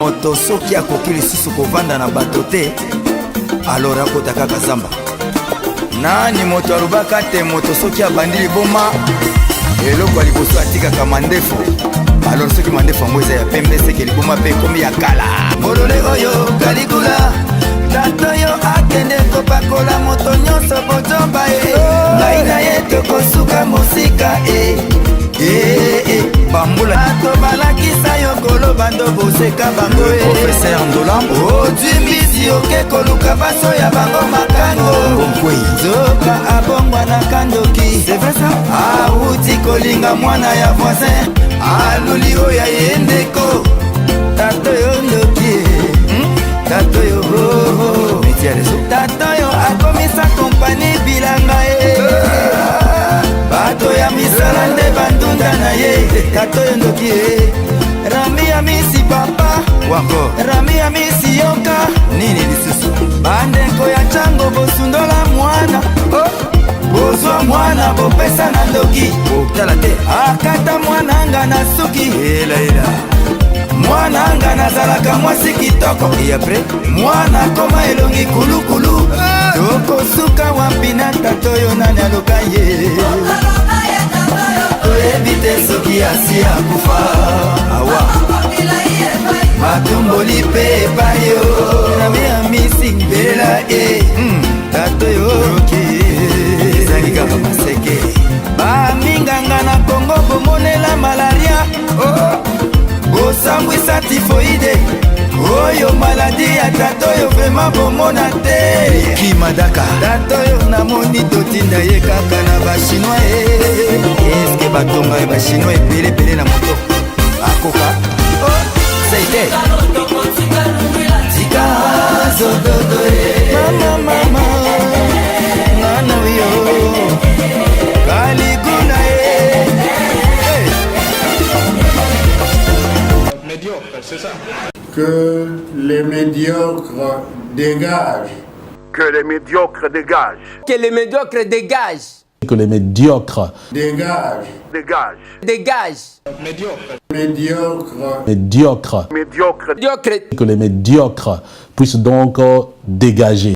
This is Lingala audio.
Moto soki akoki lisusu kovanda na bato te, alors akota kaka zamba. Nani moto alobaka te moto soki abandi liboma, eloko ya liboso atikaka mandefu. Alors soki mandefu yango eza ya pembe, seke liboma mpe ekomi ya kala. Bolole oyo Kaligula, tata oyo akende kopakola moto nyonso bozoba ye, ngai na ye tokosuka mosika e. Eh, eh, bambula bato balakisa yo koloba ndo boseka bango. Professeur Ndolambo, ozwi mbisi oke koluka baso ya bango makango, nzoka abongwanaka ndoki. C'est vrai ça, awuti kolinga mwana ya voisin, aluli oyo ya ye ndeko. Tata oyo ndoki, Tata oyo, oh, oh. Tata oyo akomisa kompani bilanga ye, bato ya misala nde bandunda na ye. Tata oyo ndoki ye. Rami ya misi papa wango, Rami ya misi yoka nini lisusu? Bandeko ya ntango bosundola mwana, oh. Bozwa mwana bopesa na ndoki, botala te akata mwana nga na suki. Elaela mwana nga nazalaka mwasi kitoko, et après mwana koma elongi kulukulu. Tokosuka wapi na tata oyo? Nani aloka ye? Toyebi te soki asi akufa. Awa matumboli mpe epai yo nami ya misi mbela e tata oyo ezangi kaka maseke. Baminganga na Kongo bomonela malaria, oh. Bosambwisa typhoïde oyo maladi ya tata oyo vraiment bomona te. Kimadaka tata oyo namoni totinda ye kaka na Bachinois e. Eske batonga ya Bachinois epelepele na moto akoka? Oh, sei te tika zododo e. Mama, mama ngana yo Kaliguna e. Hey. Médiocre, c'est ça. Que les médiocres dégagent. Que les médiocres dégagent. Que les médiocres dégagent. Que les médiocres dégagent. Dégagent. Dégagent. Médiocre. Médiocres. Médiocres. Médiocre. Médiocre. Que les médiocres puissent donc dégager.